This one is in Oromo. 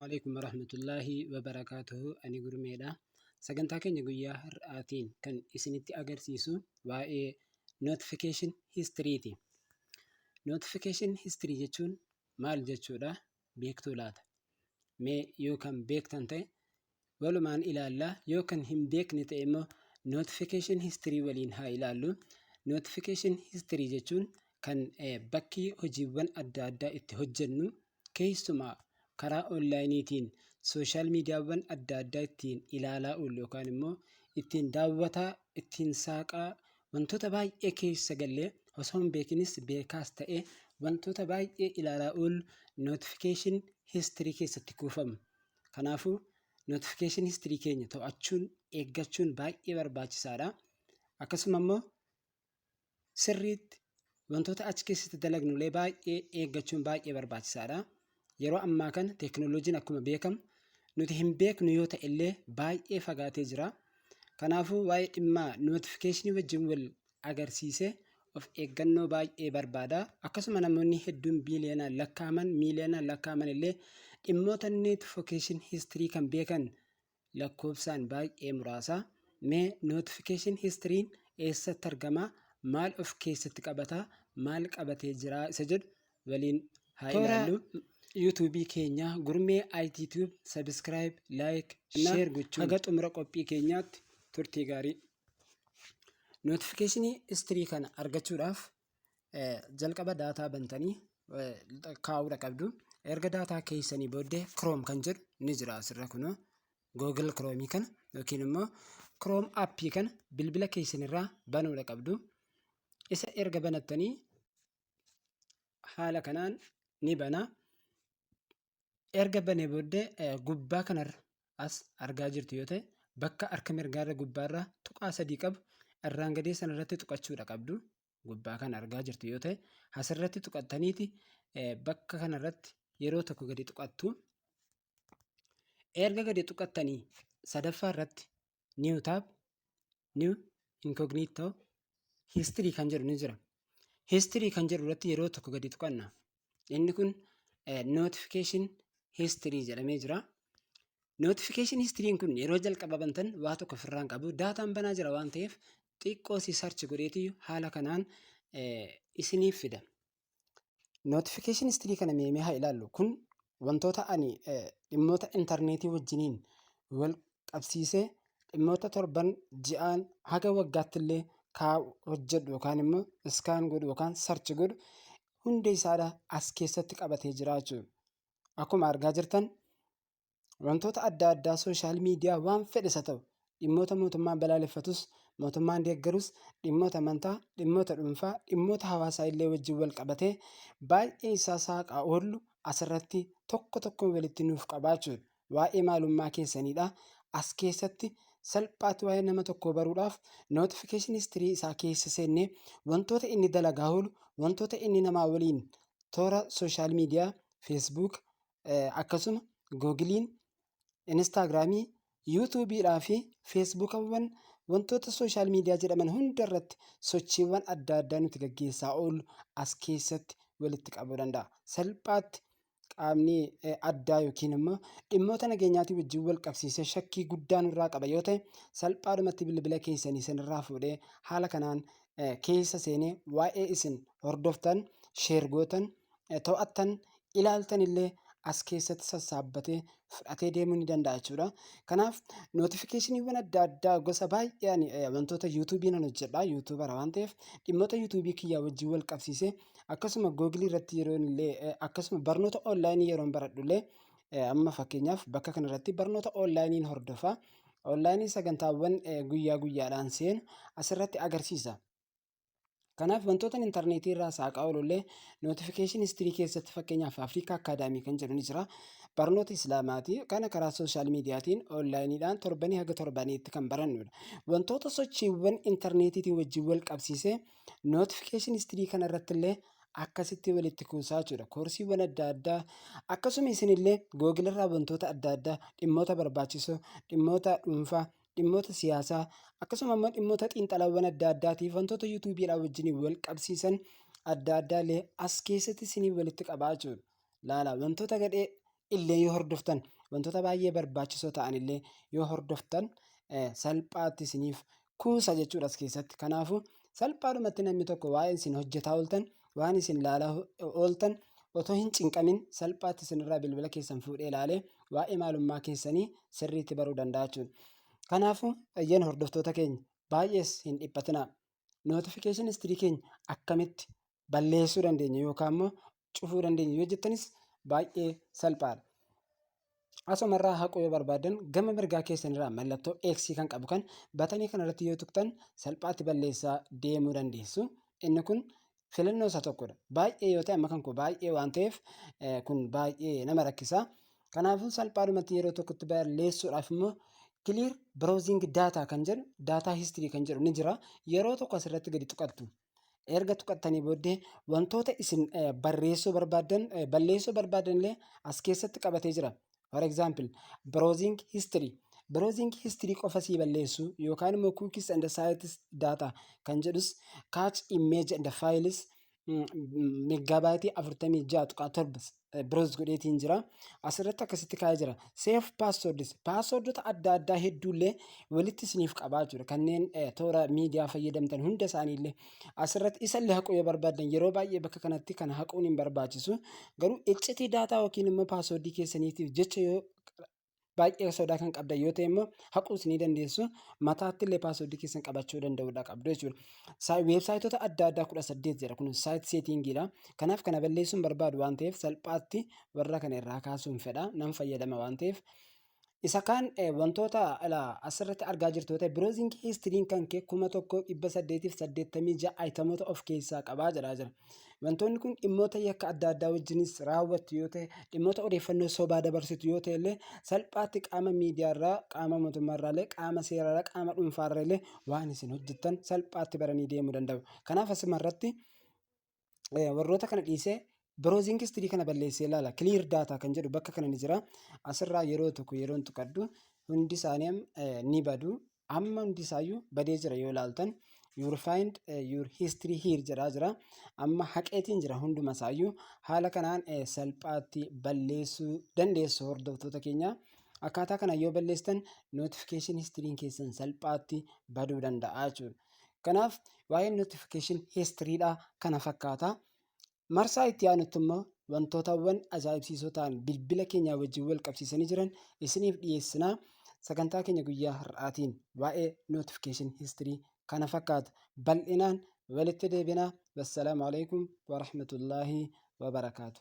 Alaikum warahmatullaahi wabarakaatuhu. Ani Gurmeedha. Sagantaa keenya guyyaa har'aatiin kan isinitti agarsiisu waa'ee notification history'ti. Notification history jechuun maal jechuudha? Beektuu laata? Mee yoo kan beektan ta'e walumaan ilaallaa, yoo kan hin beekne ta'e immoo notification history waliin haa ilaallu. Notification history jechuun kan bakki hojiiwwan adda addaa itti hojjennu, keessumaa karaa onlaayiniitiin social miidiyaawwan adda addaa ittiin ilaalaa oollu yookaan immoo ittiin daawwataa, ittiin saaqaa, wantoota baay'ee keessa gallee osoo hin beekinis beekaas ta'e wantoota baay'ee ilaalaa oollu notification history keessatti kuufamu. Kanaafuu notification history keenya to'achuun, eeggachuun baay'ee barbaachisaadha. Akkasuma immoo sirriitti wantoota achi keessatti dalagnullee baay'ee eeggachuun baay'ee barbaachisaadha. Yeroo ammaa kana teekinooloojiin akkuma beekamu nuti hin beeknu yoo ta'e illee baay'ee fagaatee jira. Kanaafuu waa'ee dhimma notification wajjin wal agarsiisee of eeggannoo baay'ee barbaada. Akkasuma namoonni hedduun biiliyoonaan lakkaa'aman, miiliyoonaan lakkaa'aman illee dhimmoota notification history kan beekan lakkoofsaan baay'ee muraasa. Mee notification history'n eessatti argama? Maal of keessatti qabata? Maal qabatee jira? Isa jedhu waliin haa ilaallu. YouTube keenya Gurmee IT Tube subscribe, like, share gochuun haga xumura qophii keenyaatti turtii gaarii. Notification history kana argachuudhaaf jalqaba data bantanii kaa'uudha qabdu. Erga data keessanii booddee Chrome kan jedhu ni jira asirra, kunoo Google Chrome kana yookiin immoo Chrome appii kana bilbila keessanirraa banuudha qabdu. Isa erga banattanii haala kanaan ni bana. Erga banee booddee gubbaa kanarra as argaa jirtu yoo ta'e, bakka harka mirgaarra gubbaarra tuqaa sadii qabu irraan gadee sanarratti tuqachuudha qabdu. Gubbaa kana argaa jirtu yoo ta'e, asirratti tuqattaniiti bakka kanarratti yeroo tokko gadi tuqattu. Erga gadi tuqattanii sadaffaa irratti new tab, new incognito, history kan jedhu ni jira. History kan jedhu irratti yeroo tokko gadi tuqanna. Inni kun notification history jedhamee jira. Notification history kun yeroo jalqaba bantan waa tokko ofirraa hin qabu. Daataan banaa jira waan ta'eef xiqqoo si search godheeti haala kanaan isiniif fida. Notification history kana meemee haa ilaallu. Kun wantoota ani dhimmoota intarneetii wajjiniin wal qabsiisee dhimmoota torban, ji'aan, haga waggaatti illee kaa hojjedhu yookaan immoo scan godhu yookaan search godhu hunda isaadha as keessatti qabatee jira jechuudha. Akkuma argaa jirtan, wantoota adda addaa, social media waan fedhes haa ta'u, dhimmoota mootummaan balaaleffatus, mootummaan deeggarus, dhimmoota amantaa, dhimmoota dhuunfaa, dhimmoota hawaasaa illee wajjin wal qabatee baay'ee isaa saaqaa oollu asirratti tokko tokko walitti nuuf qabaa jechuudha. Waa'ee maalummaa keessaniidha. As keessatti salphaatti waa'ee nama tokkoo baruudhaaf notification history isaa keessa seennee wantoota inni dalagaa oolu, wantoota inni namaa waliin toora social media, Facebook, akkasuma Googiliin, Instaagiraamii, Yuutuubiidhaa fi Feesbuukawwan, wantoota social media jedhaman hunda irratti sochiiwwan adda addaa nuti gaggeessaa oollu as keessatti walitti qabuu danda'a. Salphaatti qaamni addaa yookiin immoo dhimmoota nageenyaatii wajjin wal qabsiisee shakkii guddaa nurraa qaba yoo ta'e, salphaadhumatti bilbila keessanii isinirraa fuudhee haala kanaan keessa seenee waa'ee isin hordoftan, share gootan, to'attan, ilaaltan illee as keessatti sassaabbatee fudhatee deemuu ni danda'a jechuudha. Kanaaf notificationiiwwan adda addaa gosa baay'ee ani wantoota yuutuubii nan hojjedha, YouTubera waan ta'eef dhimmoota yuutuubii kiyyaa wajjin wal qabsiisee, akkasuma googilii irratti yeroon illee, akkasuma barnoota onlaayinii yeroon baradhu illee, amma fakkeenyaaf bakka kanarratti barnoota onlaayiniin hordofa. Onlaayinii sagantaawwan guyyaa guyyaadhaan seenu asirratti agarsiisa. Kanaaf wantoota intarneetii irraa saaqaa oolullee notification history keessatti, fakkeenyaaf Afrikaa Academy kan jedhu ni jira. Barnoota Islaamaati. Kana karaa social miidiyaatiin onlaayiniidhaan torbanii haga torbaniitti kan barannudha. Wantoota sochiiwwan intarneetiitiin wajjin wal qabsiisee notification history kana irratti illee akkasitti walitti kuusaa jechuudha. Koorsiiwwan adda addaa, akkasuma isinillee Google irraa wantoota adda addaa, dhimmoota barbaachisoo, dhimmoota dhuunfaa, dhimmoota siyaasaa, akkasuma immoo dhimmoota xiinxalawwan adda addaatiif wantoota yuutuubiidhaan wajjin wal qabsiisan adda addaa illee as keessatti isinii walitti qabaa jechuudha. Laala, wantoota gadhee illee yoo hordoftan, Wantoota baay'ee barbaachisoo ta'an illee yoo hordoftan salphaatti isiniif kuusa jechuudha as keessatti. Kanaafuu salphaadhumatti namni tokko waa'ee isin hojjetaa ooltan, waan isin ilaalaa ooltan otoo hin cinqamin salphaatti isinirraa bilbila keessan fuudhee ilaalee waa'ee maalummaa keessanii sirriitti baruu danda'a jechuudha. Kanaafuu eeyyeen, hordoftoota keenya, baay'ees hin dhiphatinaa. Notification history keenya akkamitti balleessuu dandeenya yookaan immoo cufuu dandeenya yoo jettanis baay'ee salphaadha. Asumarraa haquu yoo barbaadan gama mirgaa keessanirraa mallattoo X kan qabu kan batanii kanarratti yoo tuqxan salphaatti balleessaa deemuu dandeessu. Inni kun filannoo isa tokkodha. Baay'ee yoo ta'e, amma kan koo baay'ee waan ta'eef, kun baay'ee nama rakkisa. Kanaafuu salphaadhumatti yeroo tokkotti balleessuudhaaf immoo clear browsing data kan jedhu, data history kan jedhu ni jira. Yeroo tokko asirratti gadi tuqattu. Erga tuqattanii booddee wantoota isin barreessuu barbaaddan, balleessuu barbaaddan illee as keessatti qabatee jira. For example, browsing history. Browsing history qofa sii balleessu yookaan immoo cookies and sites data kan jedhus, cache image and files megabyte 46.7 browse godheetiin jira. Asirratti akkasitti kaa'ee jira. Save passwords, passwordota adda addaa hedduullee walitti isiniif qabaa jechuudha. Kanneen toora miidiyaa fayyadamtan hunda isaaniillee asirratti isallee haquu yoo barbaaddan, yeroo baay'ee bakka kanatti kan haquun hin barbaachisu. Garuu iccitii data yookiin immoo passwordii keessaniitiif jecha yoo baay'ee sodaa kan qabdan yoo ta'e immoo haquus ni dandeessu. Mataatti illee passwordii keessan qabachuu danda'uudha qabdu jechuudha. Websiteota adda addaa 18 jedha, kun site settingiidha. Kanaaf kana balleessuun barbaadu waan ta'eef salphaatti warra kana irraa kaasuun fedha, nan fayyadama waan ta'eef. Isa kaan wantoota asirratti argaa jirtu yoo ta'e, browsing historyn kan kee 1886 itemoota of keessaa qabaa jedhaa jira. Wantoonni kun dhimmoota yakka adda addaa wajjinis raawwattu yoo ta'e, dhimmoota odeeffannoo sobaa dabarsitu yoo ta'e illee salphaatti qaama miidiyaarraa, qaama mootummaarraa illee, qaama seerarraa, qaama dhuunfaarraa illee waan isin hojjettan salphaatti baranii deemuu danda'u. Kanaaf asuma irratti warroota kana dhiisee browsing history kana balleessee ilaala. Clear data kan jedhu bakka kana ni jira. Asirraa yeroo tokko yeroon tuqadhu hundi isaanii ni badu. Amma hundi isaayyuu badee jira yoo ilaaltan. "You find your history here" jedhaa jira. Amma haqeetiin jira hunduma isaayyuu. Haala kanaan salphaatti balleessuu dandeessu, hordoftoota keenya. Akkaataa kana yoo balleessitan notification historyn keessan salphaatti baduu danda'a jechuudha. Kanaaf waa'een notification historydhaa kana fakkaata. Marsaa itti aanutti immoo wantootawwan ajaa'ibsiisoo ta'an bilbila keenyaa wajjin wal qabsiisanii jiran isiniif dhiyeessinaa. Sagantaa keenya guyyaa har'aatiin waa'ee notification history kana fakkaata. Bal'inaan walitti deebinaa. Wassalaamu alaikum warahmatullaahi wabarakaatu.